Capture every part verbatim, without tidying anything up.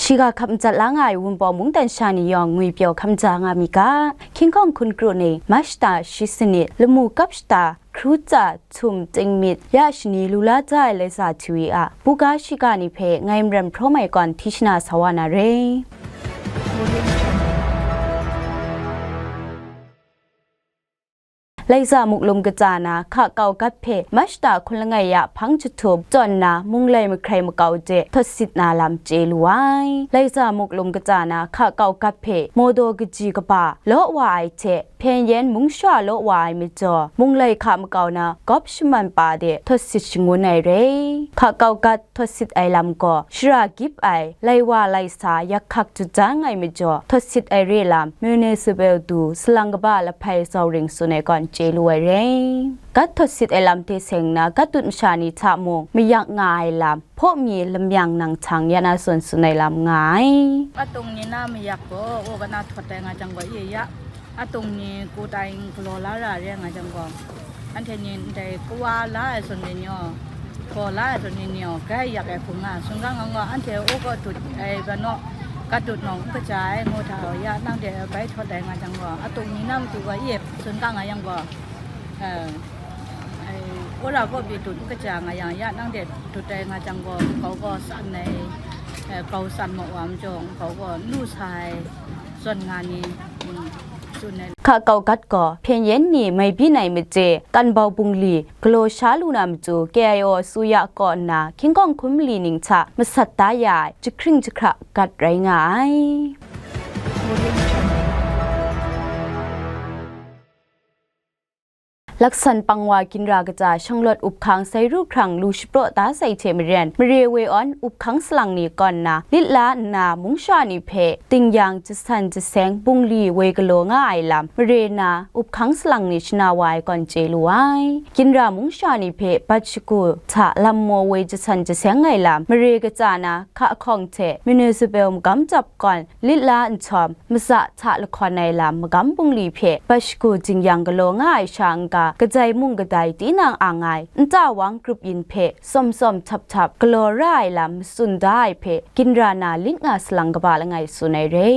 Shiga hkap madat la nga ai Wunpawng mungdan sha ni yawng ngwi pyaw hkap maja nga mi ga. Hkying hkawng hkun kru ni, Mashta shi sanit, lamu kap shata, hkru tsa, htum, tengmit, ya shani lu la ja ai laisa hti wi a, buga shiga ni hpe ngai Maram Hpraw Mai Kawn Tishna sa wa na re. Laisa Muklum kaja na, hka kau gat hpe Mashta hkun langai ya hpang jahtum tawn na, munglai mahkrai makau de htawt sit na lam chye lu ai. Laisa Muklum kaja na, hka kau gat hpe mawdaw kaji kaba law wa ai hte, Hpyen yen mung shara law wa ai majaw, munglai hka makau na gawp shaman pa de htawt sit shangun ai re. Hka kau gat htawt sit ai lam gaw, shara gyip ai, lai wa lai sa, yak hkak jut jan ai majaw, htawt sit ai re lam, municipal du, salang kaba lahpai zau ring tsun ai gawn chye lu ai re. Gat htawt sit ai lam hte seng na, gat dut masha ni hta mung, mayak nga ai lam, hpaw mi lamyang nang htang ya na tsun tsun ai lam nga ai. Atung ni na mayak gaw, o kana htawt ai nga jang gaw, ye ya. Atung ni ku tai galaw la ra re nga jang gaw, anhte ni ndai kawa la ai zawn ni nyaw, gaw la ai zawn ni nyaw, gai yak ai hpung nga, sung ga nga gaw, anhte o gaw dut ai, banaw, gat dut nawng n kaja ai, ngu hta ya, nang de bai htawt ai nga jang gaw, atung ni na matu gaw, ye, tsun ga nga yang gaw, eh, ai, wora kaw pyi dut n kaja nga yang, ya nang de dut ai nga jang gaw, kau gaw san ai, eh, kau san maw wa majaw, kau gaw n lu sa ai, zawn nga ni, mm, tsun ai. Hka kau gat gaw, hpyen yen ni mai byin ai machye, kan bau bungli, galaw sha lu na matu, K I O asuya kaw nna, hkying hkawng hkun mali ning hta masat da ya ai, jahkring jahkra gat rai nga ai. Laksan pangwa ginra kaja shanglawt up hkang sai ru hkrang lu shapraw da sai hte maren, mare woi awn up hkang salang ni kawn na lit la nna mung sha ni hpe dingyang jasan jaseng bungli woi galaw nga ai lam, mare na up hkang salang ni shana wa ai kawn chye lu ai. Ginra mung sha ni hpe bat shagu hta lam maw woi jasan jaseng ai lam, mare kaja na hka hkawng hte municipal magam jap kawn lit la nhtawm, matsa hta lahkawn ai lam magam bungli hpe bat shagu dingyang galaw nga ai sha n-ga, kadai mung kadai tinang ang ai, nta wang grup yin hpe tsawm tsawm htap htap galaw ra ai lam matsun da ai hpe, ginra na lit nga salang kaba langai tsun ai re.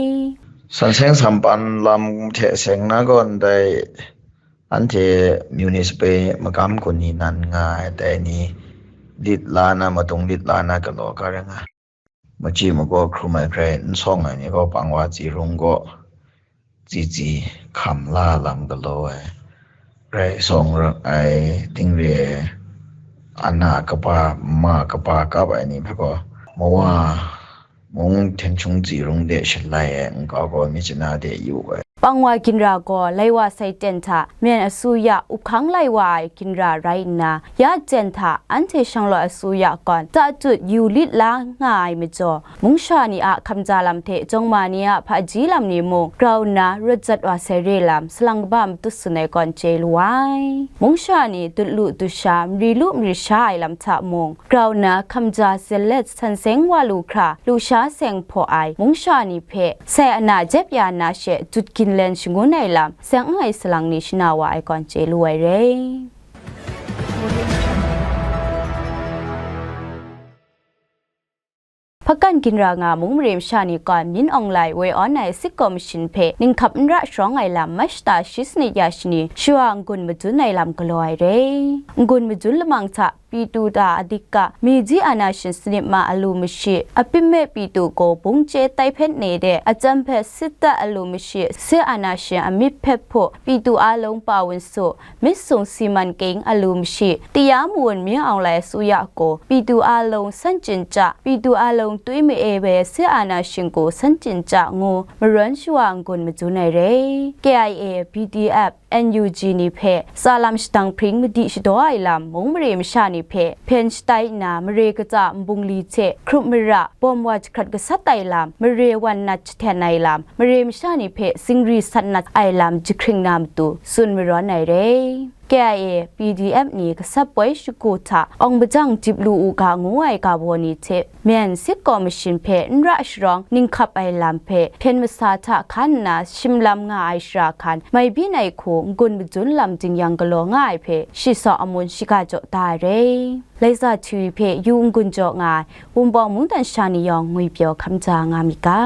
San seng sampan lam hte seng na gaw ndai, anhte municipal magam kun ni nan nga ai dai ni, lit la na, madung lit la na galaw ga rai nga. Machyi magaw hkrum ai hkrai n sawng ai ni gaw pangwa tsi rung gaw, tsi tsi hkam la lam galaw ai, rai sawng ra ai, ting re ai, ana kapa, ma kapa kap ai ni hpe gaw, mawa mung hten hkyung tsi rung de shalai ai nkau gaw, myit chana de yu ai. Pangwa ginra gaw lai wa sai ten hta, myen asuya up hkang lai wa ai ginra rai nna, ya ten hta anhte shanglawt asuya kawn tatut yu lit la nga ai majaw, mung sha ni a hkamja lam hte jawng ma ni a hpaji lam ni mung grau nna rawt jat wa sai re lam, salang kaba matut tsun ai kawn chye lu ai. Mung sha ni dut lu dut sha, mari lu mari sha ai lam hta mung, grau nna hkamja zelet san seng wa lu hkra, lusha seng hpaw ai mung sha ni hpe, sai ana jep ya na she jut ginlen shangun ai lam, seng ai salang ni shana wa ai kawn chye lu ai re. Hpakan ginra nga mung mare masha ni kawn myin awng lai woi awn ai Sik Kaw Mashin hpe ninghkap n ra sharawng ai lam Mashta shi sanit ya shani shawa n-gun madun ai lam galaw ai re. N-gun madun lamang hta Pitu ta Adika, Meji ana shin sanit ma alu mashi, Apime Pitu gaw bungchye tai hpet ne de, Acham hpe sit dat alu mashi, se ana shin amit hpet hpu, Pitu a long pa wun su, myit sung si man king alu mashi, tiya mawun myin awng lai asuya gaw, Pitu a long san chyin chya, Pitu a long twi ma e ai se ana shin gaw san chyin chya ngu, marawn shawa n-gun madun ai re. K I A, P D F, N U G ni hpe tsa lam shadang hpring madi shadaw ai lam, mung mare masha ni hpe hpyen shatai nna, mare katsa nbungli hte hkrup mara bawm wa jahkrat gasat ai lam, mare wan nat jahten ai lam, mare masha ni hpe zingri sat nat ai lam jahkring na matu tsun marawn ai re. K I A, P D F ni gasat poi shagu hta awng majang jip lu u ga ngu ai ga baw ni hte, Myen Sit Kaw Mashin hpe n ra sharawng ninghkap ai lam hpe hpyen masa hta hkan nna shim lam nga ai shara hkan mai byin ai hku n-gun madun lam dingyang galaw nga ai hpe shi saw amun shiga jaw da ai re. Laika Htwi hpe yu n-gun jaw nga ai Wunpawng mungdan sha ni yawng ngwipyaw hkam ja nga myit ga.